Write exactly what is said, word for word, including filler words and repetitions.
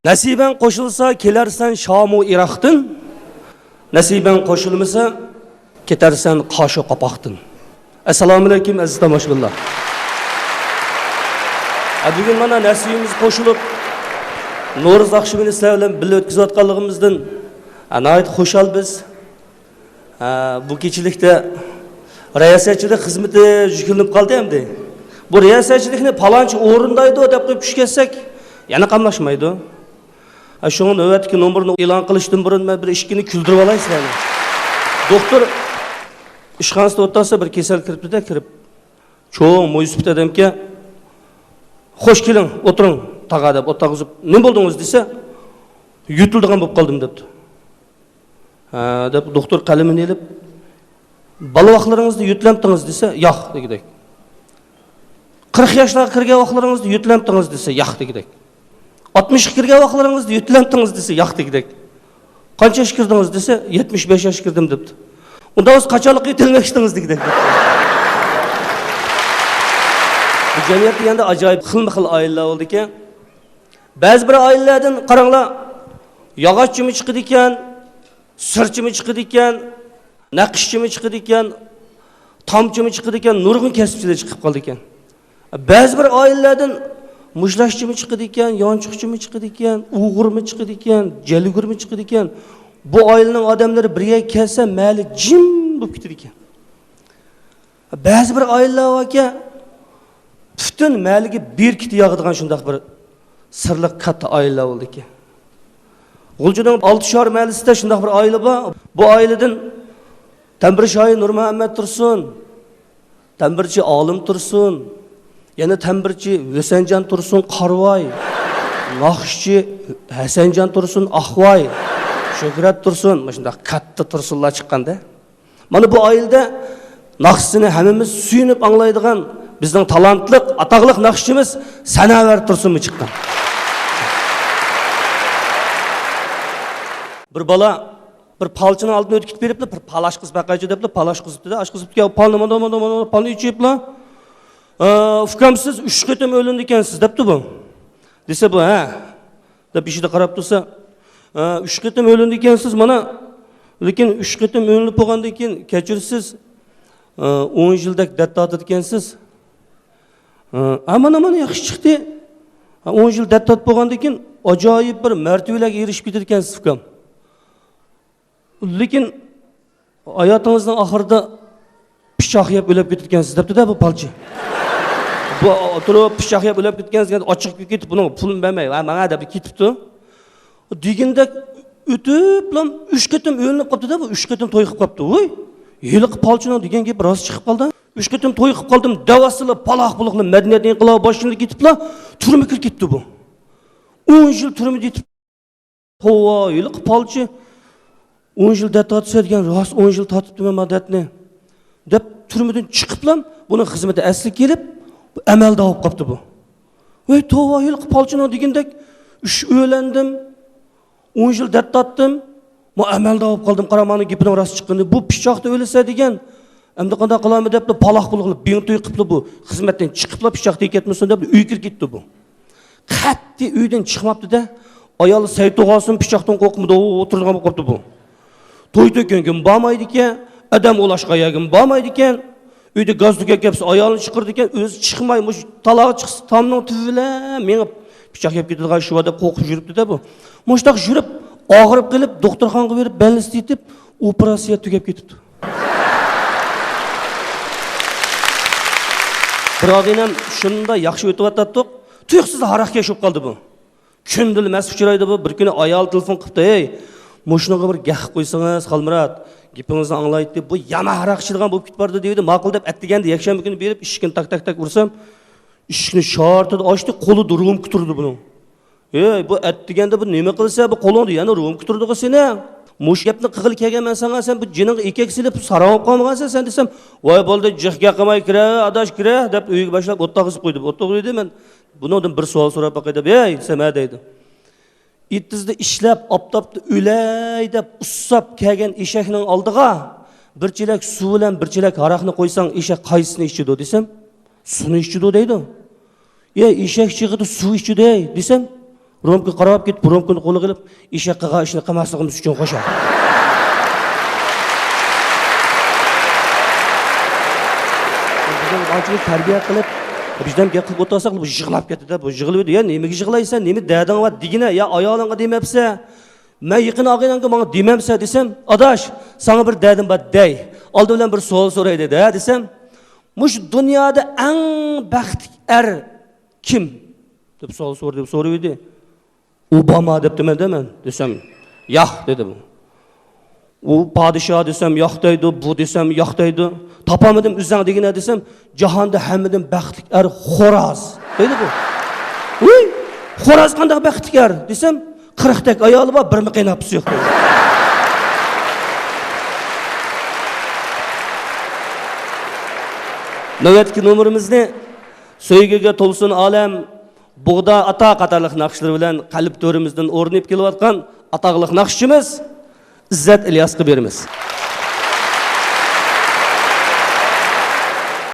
نەسىبەڭ قوشۇلسا، كېلەرسەن شامۇ ئىراقتىن. نەسىبەڭ قوشۇلمىسا، كېتەرسەن قاشۇ قاپاقتىن. ئەسسالامۇئەلەيكۇم، ئەزىز تاماشىبىنلار. ھە، بۈگۈن مانا نەسىبىمىز قوشۇلۇپ، نورۇز ئاخشىمىنى سىلەر بىلەن بىللە ئۆتكۈزۈۋاتقانلىقىمىزدىن، ھە، ناھايىتى خۇشال بىز. ھە، بۇ كېچىلىكتە رىياسەتچىلىك خىزمىتى يۈكلىنىپ قالدى ئەمدى. بۇ رىياسەتچىلىكنى پالانچى ئورۇندايدۇ دەپ قويۇپ چۈشۈپ كەتسەك، يەنە قاملاشمايدۇ. ھە، شۇڭا نۆۋەتتىكى نومۇرنى ئېلان قىلىشتىن بۇرۇن مەن بىر ئىككىنى كۈلدۈرۈپ ئالاي سىلەرنى. دوختۇر ئىشخانىسىدا ئولتۇرسا، بىر كېسەل كىرىپتۇ-دە، كىرىپ، چوڭ مويسىپىت ئادەمكەن. «خوش كېلىڭ، ئولتۇرۇڭ، تاغا» دەپ ئولتۇرغۇزۇپ، «نېمە بولدىڭىز؟» دېسە، «يۆتىلىدىغان بولۇپ قالدىم» دەپتۇ. «ھە» دەپ، دوختۇر قەلىمىنى ئېلىپ، «بالا ۋاقىتلىرىڭىزدا يۆتىلەمتىڭىز؟» دېسە، «ياق» دېگۈدەك. «قىرىق ياشلارغا كىرگەن ۋاقىتلىرىڭىزدا يۆتىلەمتىڭىز؟» دېسە، «ياق» دېگۈدەك. «ئاتمىشقا كىرگەن ۋاقىتلىرىڭىزدا يۆتىلەمتىڭىز؟» دېسە، «ياق» دېگۈدەك. «قانچە ياشقا كىردىڭىز؟» دېسە، «يەتمىش بەش ياشقا كىردىم» دەپتۇ. «ئۇنداق بولسا قاچانلىق يۆتەلمەكچىدىڭىز؟» دېگۈدەك. بۇ جەمئىيەتتە يەنە ئاجايىپ خىلمۇ خىل ئائىلىلەر بولىدىكەن. بەزى بىر ئائىلىلەردىن قاراڭلار، ياغاچچىمۇ چىقىدىكەن، سىرچىمۇ چىقىدىكەن، نەقىشچىمۇ چىقىدىكەن، تامچىمۇ چىقىدىكەن، نۇرغۇن كەسىپچىلەر چىقىپ قالىدىكەن. بەزى بىر ئائىلىلەردىن مۇشتلاشچىمۇ چىقىدىكەن، يانچۇقچىمۇ چىقىدىكەن، ئۇيغۇرمۇ چىقىدىكەن، جەلگۈرمۇ چىقىدىكەن. بۇ ئائىلىنىڭ ئادەملىرى بىر يەرگە كەلسە، مەھەللە جىم بولۇپ كېتىدىكەن. بەزى بىر ئائىلىلەر باركەن، پۈتۈن مەھەللىگە بېرىكىتى ياغىدىغان شۇنداق بىر سىرلىق كاتتا ئائىلىلەر بولىدىكەن. غۇلجىنىڭ ئالتە شوئار مەھەللىسىدە شۇنداق بىر ئائىلە بار. بۇ ئائىلىدىن تەمبۇرشايى نۇرمۇھەممەت تۇرسۇن، تەمبۇرچى ئالىم تۇرسۇن، يەنە تەمبۇرچى ھۈسەنجان تۇرسۇن قارىۋاي، ناخشىچى ھەسەنجان تۇرسۇن ئاقۋاي، شۆھرەت تۇرسۇن، مۇشۇنداق كاتتا تۇرسۇنلار چىققاندا. مانا بۇ ئائىلىدە ناخشىسىنى ھەممىمىز سۆيۈنۈپ ئاڭلايدىغان بىزنىڭ تالانتلىق، ئاتاقلىق ناخشىچىمىز سەنەۋەر تۇرسۇنمۇ چىققان. بىر بالا بىر پالچىنىڭ ئالدىدىن ئۆتۈپ كېتىپ بېرىپلا، بىر پال ئاچقۇزۇپ باقايچۇ دەپلا، پال ئاچقۇزۇپتۇ-دە، ئاچقۇزۇپتىكەن، پالنى مانا، مانا، مانا، پالنى ئېچىپلا، «ئە، ئۇكام، سىز ئۈچ قېتىم ئۆيلىنىدىكەنسىز» دەپتۇ بۇ. دېسە بۇ، «ھە» دەپ بېشىدا قاراپ تۇرسا، «ئە، ئۈچ قېتىم ئۆيلىنىدىكەنسىز، مانا، لېكىن ئۈچ قېتىم ئۆيلىنىپ بولغاندىن كېيىن، كەچۈرىسىز، ئە، ئون يىلدەك دەرد تارتىدىكەنسىز.» «ئە، ئە، مانا، مانا، ياخشى چىقتى. ئە، ئون يىل دەرد تارتىپ بولغاندىن كېيىن ئاجايىپ بىر مەرتىۋىلەرگە ئېرىشىپ كېتىدىكەنسىز، ئۇكام.» «لېكىن ھاياتىڭىزنىڭ ئاخىرىدا پىچاق يەپ ئۆلۈپ كېتىدىكەنسىز» دەپتۇ-دە بۇ پالچى. بۇ تۇرۇپ، «پىچاق يەپ ئۆلۈپ كېتىدىكەنسىز» دېگەندە، ئاچچىقى كېلىپ كېتىپ، بۇنىڭغا پۇلنى بەرمەي، «ھە، ماڭە» دەپ كېتىپتۇ. دېگىنىدەك ئۆتۈپلا ئۈچ قېتىم ئۆيلىنىپ قاپتۇ-دە، بۇ ئۈچ قېتىم توي قىلىپ قاپتۇ. ۋوي، ھېلىقى پالچىنىڭ دېگەن گېپى راست چىقىپ قالدى. «ئۈچ قېتىم توي قىلىپ قالدىم» دەۋاتسىلا، پالاق-پۇلۇقلا مەدەنىيەت ئىنقىلابى باشلىنىپ كېتىپلا، تۈرمىگە كىرىپ كېتىپتۇ بۇ. ئون يىل تۈرمىدە يېتىپ، «توۋا، ھېلىقى پالچى ئون يىل دەرد تارتىسەن دېگەن راست، ئون يىل تارتىپتىمەن ما دەردنى» دەپ، تۈرمىدىن چىقىپلا بۇنىڭ خىزمىتى ئەسلىگە كېلىپ، بۇ ئەمەلدار بولۇپ قاپتۇ بۇ. «ۋەي توۋا، ھېلىقى پالچىنىڭ دېگىنىدەك ئۈچ ئۆيلەندىم، ئون يىل دەرد تارتتىم، ما ئەمەلدار بولۇپ قالدىم، قارا، مانا گېپىنىڭ راست چىققىنى، بۇ پىچاقتا ئۆلسە دېگەن، ئەمدى قانداق قىلارمەن» دەپلا، پالاق-پۇلۇقلا بىڭتۇي قىپلا بۇ خىزمەتتىن چىقىپلا، پىچاق تېگىپ كەتمىسۇن دەپلا ئۆيگە كىرىپ كېتىپتۇ بۇ. قەتئىي ئۆيدىن چىقماپتۇ-دە، ئايالى سەي توغانسۇن پىچاقتىن قورقمىدى، ئولتۇرىدىغان بولۇپ قاپتۇ بۇ. توي تۆكۈنگىمۇ بارمايدىكەن، ئادەم ئولاشقان يەرگىمۇ بارمايدىكەن. ئۆيدە گاز تۈگەپ كەپسە، ئايالىنى چىقىرىدىكەن، ئۆزى چىقماي، مۇشۇ تالاغا چىقسا، تامنىڭ تۈۋى بىلەن مېڭىپ، پىچاق يەپ كېتىدىغان شۇ دەپ قورقۇپ يۈرۈپتۇ-دە بۇ. مۇشۇنداق يۈرۈپ، ئاغرىپ قېلىپ، دوختۇرخانىغا بېرىپ، بەلنىستە يېتىپ، ئوپېراتسىيە تۈگەپ كېتىپتۇ. بىر ئاغىنەم شۇنداق ياخشى ئۆتۈۋاتاتتۇق، تۇيۇقسىز ھاراقكەش بولۇپ قالدى بۇ. كۈندىلا مەست ئۇچرايدۇ بۇ. بىر كۈنى ئايالى تېلېفون قىپتۇ، «ھەي، مۇشۇنىڭغا بىر گەپ قىلىپ قويسىڭىز، خالمۇرات، گېپىڭىزنى ئاڭلايتتى، بۇ يامان ھاراق ئىچىدىغان بولۇپ كېتىپ بارىدۇ» دېدى. ماقۇل دەپ، ئەتىگەندە يەكشەنبە كۈنى بېرىپ، ئىشىكىنى تاك، تاك، تاك ئۇرسام، ئىشىكنى شارتىدە ئاچتى، قولىدا رومكا تۇرىدۇ بۇنىڭ. «ھەي، بۇ ئەتىگەندە بۇ نېمە قىلسا، بۇ قولۇڭدا يەنە رومكا تۇرىدىغۇ سېنىڭ؟ مۇشۇ گەپنى قىلغىلى كەلگەن مەن ساڭا، سەن بۇ جېنىڭغا ئېكەك سېلىپ، ساراڭ بولۇپ قالمىغانسەن سەن» دېسەم، «ۋاي بولدى، جىق گەپ قىلماي كىرە، ئاداش، كىرە» دەپ ئۆيگە باشلاپ ئوت تاغىزىپ قويدى. ئوت تاغىدى، مەن بۇنىڭدىن بىر سوئال سوراپ باقاي دەپ، «ھەي، سەمە» دەيدۇ. «ئېتىزدا ئىشلەپ، ئاپتاپتا ئۆلەي دەپ ئۇسساپ كەلگەن ئېشەكنىڭ ئالدىغا بىر چېلەك سۇ بىلەن بىر چېلەك ھاراقنى قويساڭ، ئېشەك قايسىسىنى ئىچىدۇ؟» دېسەم، «سۇنى ئىچىدۇ» دەيدۇ. «يە، ئېشەك چېغىدا سۇ ئىچىدۇ» دېسەم، رومكىغا قاراپ كېتىپ، رومكىنى قولىغا ئېلىپ، ئېشەك قىلغان ئىشنى قىلماسلىقىمىز ئۈچۈن قوشار. بىزنىڭ ئانچىلىك تەربىيە قىلىپ، بىزدەن گەپ قىلىپ ئولتۇرساق، بۇ يىغلاپ كەتتى-دە، بۇ يىغلىۋىدى. يا نېمىگە يىغلايسەن، نېمە دەردىڭ بار دېگىنە، يا ئايالىڭغا دېمەپسە، مەن يېقىن ئاغىنەڭگە ماڭا دېمەمسە دېسەم، ئاداش، ساڭا بىر دەردىم بار دەي. ئالدى بىلەن بىر سوئال سوراي دېدى، ھە دېسەم، مۇشۇ دۇنيادا ئەڭ بەختلىك ئەر كىم؟ دەپ سوئال سورىدى، سورىۋىدى. ئوباما دەپتىمەن-دە مەن دېسەم، ياق دېدى بۇ. ئۇ پادىشاھ دېسەم ياق دەيدۇ، بۇ دېسەم ياق دەيدۇ. تاپالمىدىم، ئۆزۈڭ دېگىنە دېسەم، جاھاندا ھەممىدىن بەختلىك ئەر خوراز دەيدۇ بۇ. ۋۇي، خوراز قانداق بەختلىك ئەر دېسەم، قىرىقتەك ئايالى بار، بىرمۇ قېيىنئاپىسى يوق دەيدۇ. نۆۋەتتىكى نومۇرىمىزنى سۆيگۈگە تولسۇن ئالەم، بۇغدا ئاتا قاتارلىق ناخشىلىرى بىلەن قەلب تۆرىمىزدىن ئورنىيىپ كېلىۋاتقان ئاتاقلىق ناخشىچىمىز ئىززەت ئىلياسقا بېرىمىز.